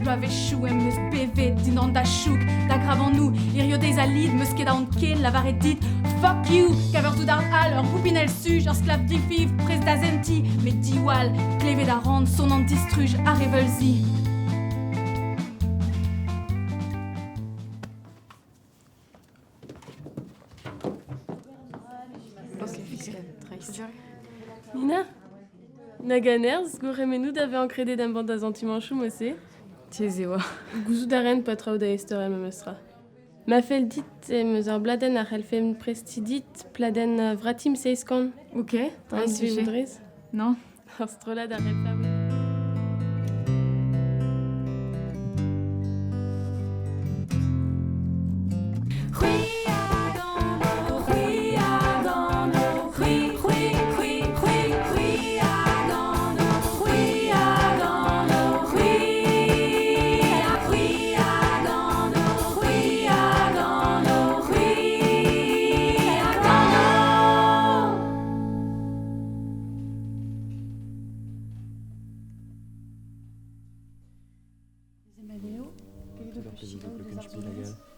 Bloavezhioù em eus bevet dindan da chouk, da grabanoù. Hirio deiz al lid, 'meus ket aon ken lavaret dit Fuck you! Kaver soudard all, ur goupinell suj, ur sklav difiv, prest da sentiñ. Met diwall, klevet a ran son an distruj, ar reveulzi. Nina Nag a nerzh gourc'hemennoù da vezañ kredet embann da santimanchoù mod-se. Diaes e oa. Gouzout a ran paotr da istorel memestra. Ma fell dit em eus ur bladenn a c'hellfen prestiñ dit, pladenn Vratim Seizh-Kant. Ok, An sujet. Non. Ur strollad a c'hellfe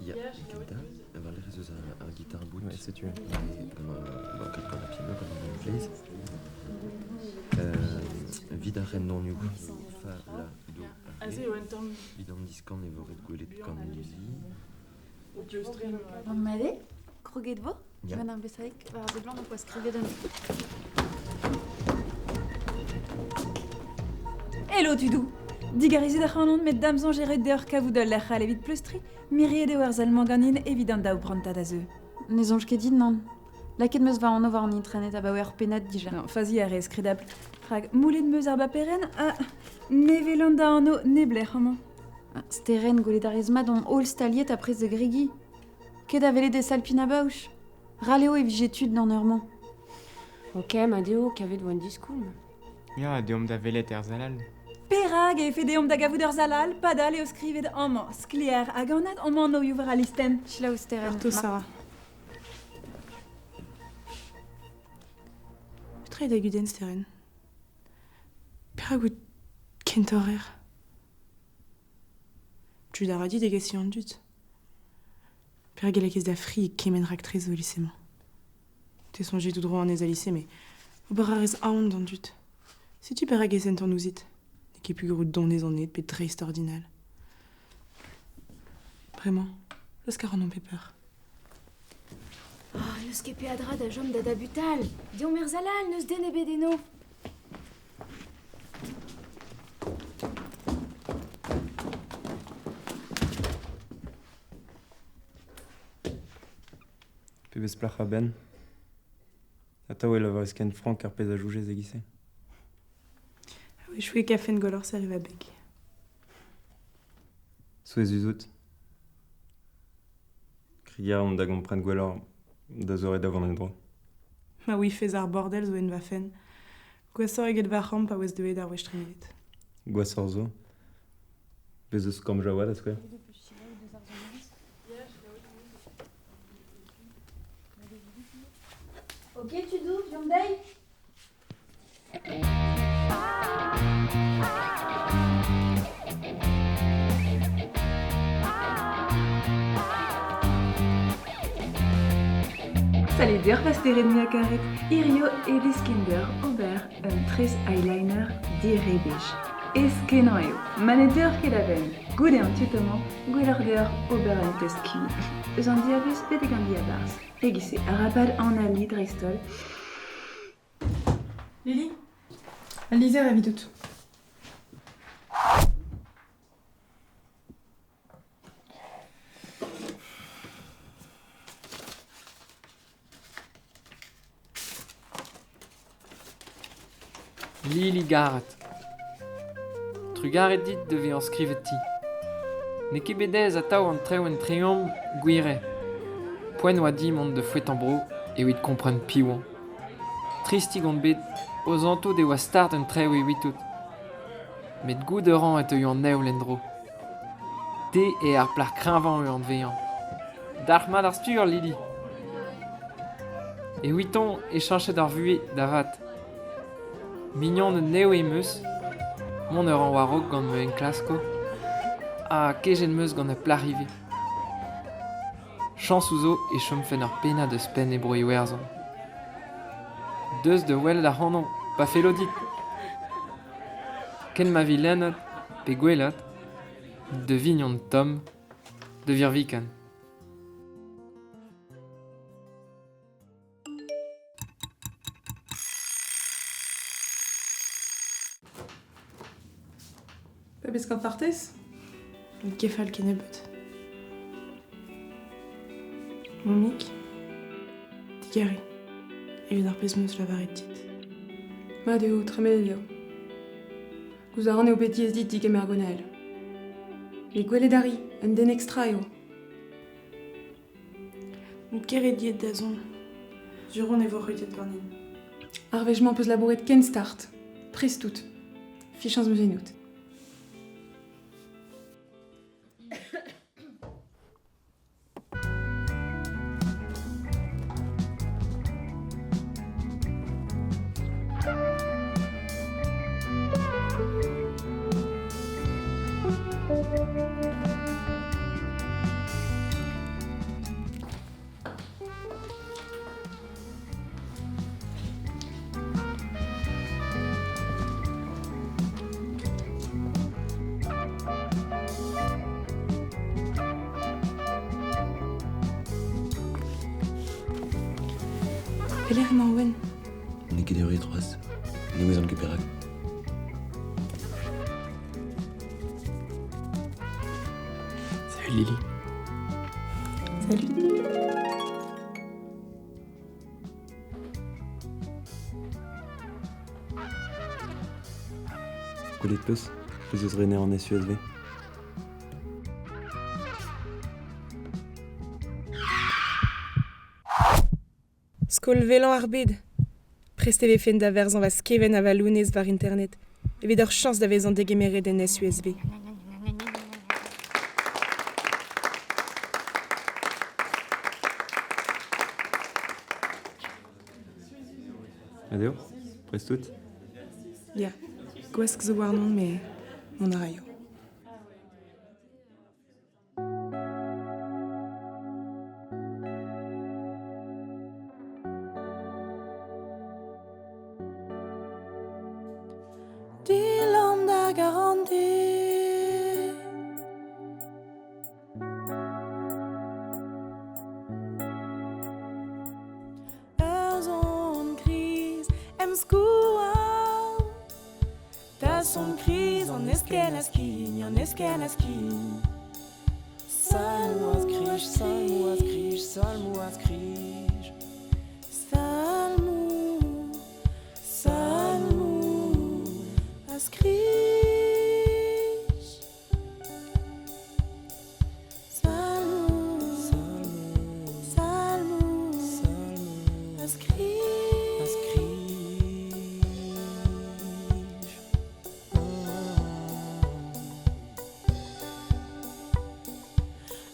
Ya, kentañ, war-lerc'h ez eus ar gitar-boud. Setu. Gant ar piano, gant an glez. Evit ar rennonioù, fa, la, do, re. Evit an diskan e vo ret gwelet gant Lili. Mat eo? Kroget 'vo? Ya. Gant ar besaig war ar seblant ho poa skrivet un... Hello tudoù! Digarezit ac'hanon met da'm soñj eo ret deoc'h kavout ul lec'h all evit pleustriñ. Miriet eo ar sal-mañ ganin evit an daou brantad a zeu. Ne soñj ket din, nann. Lakaet 'm eus va anv war an intranet abaoe ur pennad dija. Non, fazi a rez, kredabl. Rak moullet 'm eus ar baperenn ha ne welan da anv neblec'h amañ. Sterenn, gwelet a rez mat omp holl staliet ha prest da gregiñ. Ket a welet e salpin a-baouch. Ral eo e vije tud d'an eur-mañ. Ok, mat eo, kavet 'vo un diskoulm. Ya, deomp da welet er sal all. Perak e deomp da gavout ur sal all padal eo skrivet amañ, sklaer hag anat hon anvioù war al listenn. Selaou Sterenn. Arto Sarah. Petra eo da gudenn, Sterenn? Perak out ken torrer? Tud a ra dit degas an dud. Perak e lakaez da fri e kement raktres zo e lise-mañ? Te soñjit out ro anez Alice, met ober a rez aon d'an dud. Setu perak e sentan ouzhit. N'eo ket peogwir out donezonnet pe dreistordinal. Bremañ, laosk ac'hanomp e peur. Oh, n'eus ket peadra da chom da dabutal. Deomp er sal all, n'eus den ebet eno. Pebezh plac'h a-benn. Atav e lavarez ken frank ar pezh a soñjez e-giz-se. A-wechoù e kavfen gwelloc'h serriñ va beg. Souezhus out. Kregiñ a ran da gompren gwelloc'h da zoare da vont en-dro. Ma ouifez ar bordel zo en va fenn. Gwashoc'h eget va c'hamp pa oas deuet ar wech tremenet. Gwashoc'h zo. Bez' eus kamp-jaoua da skouer. Ok tudoù, deomp dezhi! Salut deoc'h va stered muiañ-karet. Hirio e deskin deoc'h ober un tres eyeliner direbech. Aes-kenañ eo. Ma ne deuoc'h ket a-benn goude an tuto-mañ, gwelloc'h deoc'h ober un test kuit. Eus an diavaez betek an diabarzh. E-giz-se, arabat analiñ dreist-holl. Lili, al lizher evidout. Lili Garet. Trugarez dit da vezañ skrivet ti. N'eo ket bet aes atav an traoù en treomp, gwir eo. Poent oa dit mont da foetañ bro evit kompren piv on. Tristik on bet o santout e oa start an traoù evitout. Met goût a ran e teuio an heol en-dro. Te eo ar plac'h kreñvañ eus anvezañ. Dalc'hmat ar stur, Lili. Evitañ e cheñchet ar vuhez da vat. Mignoned nevez em eus. Mont a ran war-raok gant ma enklaskoù. Ha kejet 'm eus gant ur plac'h ivez. Chañsoù zo e chomfen ur pennad ouzhpenn e Bro-Iwerzhon. Deus da welet ac'hanon pa fello dit. Ken ma vi lennet pe gwelet, da vignon Tom, da virviken. Pebezh kanfartez? Kefal kennebeut. Mammig, digare evit ar pezh 'm eus lavaret dit. Mat eo, tremenet eo. Gouzout a ran eo bet diaes dit digemer Gwenael. Met gwelet a ri, un den ekstra eo. N'out ket rediet da zont. Sur on e vo c'hwitet ganin. Ar wech-mañ 'peus labouret ken start. Prest out. Fichañs 'm eus ennout. Pelec'h emañ Owen? N'eo ket erruet c'hoazh. Ne ouezan ket perak. Salut Lily. Salut. Gwelet 'peus Peus eus rener an SUSV. Skol wellañ ar bed. Prest e vefen da werzhañ va skevent avalounez war internet evit ur chañs da vezañ degemeret en SUSV. Mat eo Prest out Ya, gwask zo warnon met mont a raio. Dilamm da garantez. Ur son kriz em skouarn. Da son kriz an eskell a skign, an eskell a skign. Salmoù a skrij, salmoù a skrij, salmoù a skrij. Salmoù, salmoù a skrij. Salmoù, salmoù a skrij. A skrij.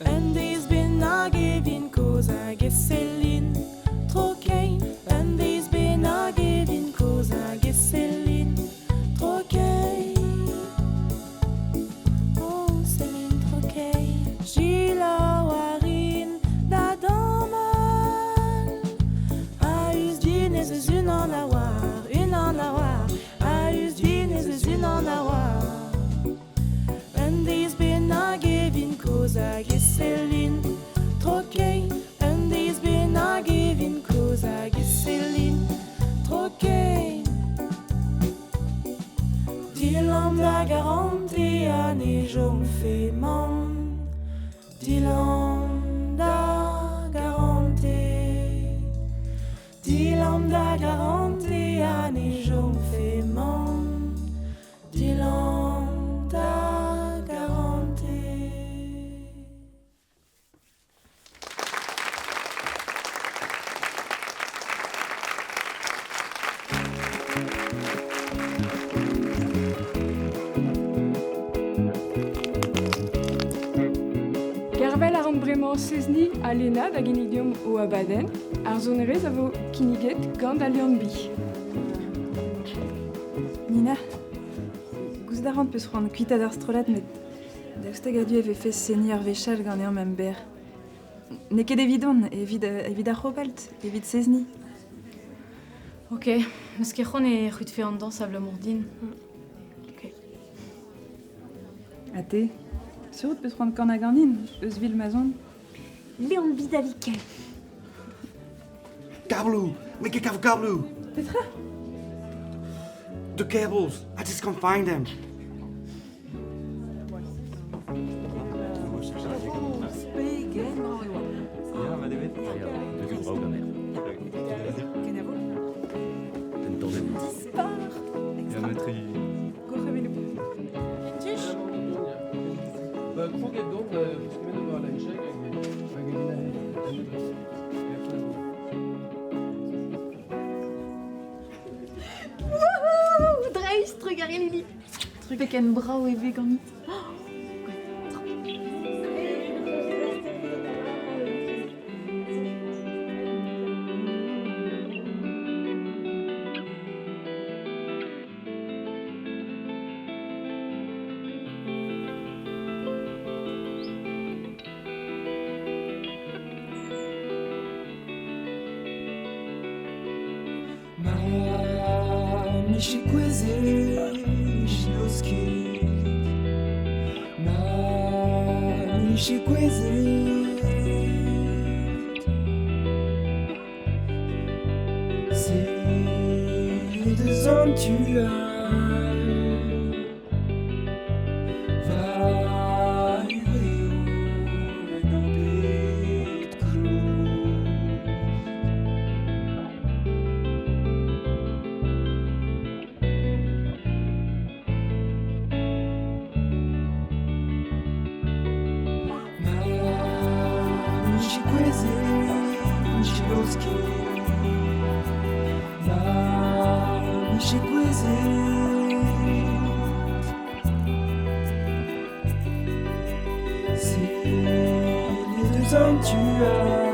Un deiz bennak e vin kozh hag e sellin tro-kein. Un deiz bennak e vin kozh hag e sellin tro-kein. Oh, sellin tro-kein. Selaou a rin da damall. A-us din ez eus unan a oar, unan a oar. A-us din ez eus unan a oar. Un deiz bennak e vin kozh hag e sellin tro-kein. Un deiz bennak e vin kozh hag e sellin tro-kein. Dilamm da garantez ha ne chomfe mann. Dilamm da garantez. Dilamm da garantez ha ne chomfe mann. Dilamm da garantez. Gervel a ran bremañ Sezni ha Lena da ginnig deomp o abadenn. Ar sonerezh a vo kinniget gant al Lianbi. Nina, gouzout a ran peus c'hoant kuitaat ar strollad met Daoust hag a-du e vefe seniñ ur wech all ganeomp emberr. N'eo ket evidon, evit, evit ar c'hobalt, evit Sezni. Ok, meus ket c'hoant e c'hwitfe an dañs abalamour din. Ok. Ha te? Sur out peus c'hoant kanañ ganin, eus vil ma 'z on? Leon Bidavikel. Kablou! Me ket kav kablou! Petra? The cables! I just can't find them! Wouhou Dreist, trugarez Lili. Pegen brav e vez ganit. Ma 'mije kouezhet 'vije ket Ma 'mije kouezhet Se deus an tu all Va huñvreoù en o bed kloz. Ma 'mije kouezhet 'vije laosket Ma 'mije kouezhet Sellet eus an tu all.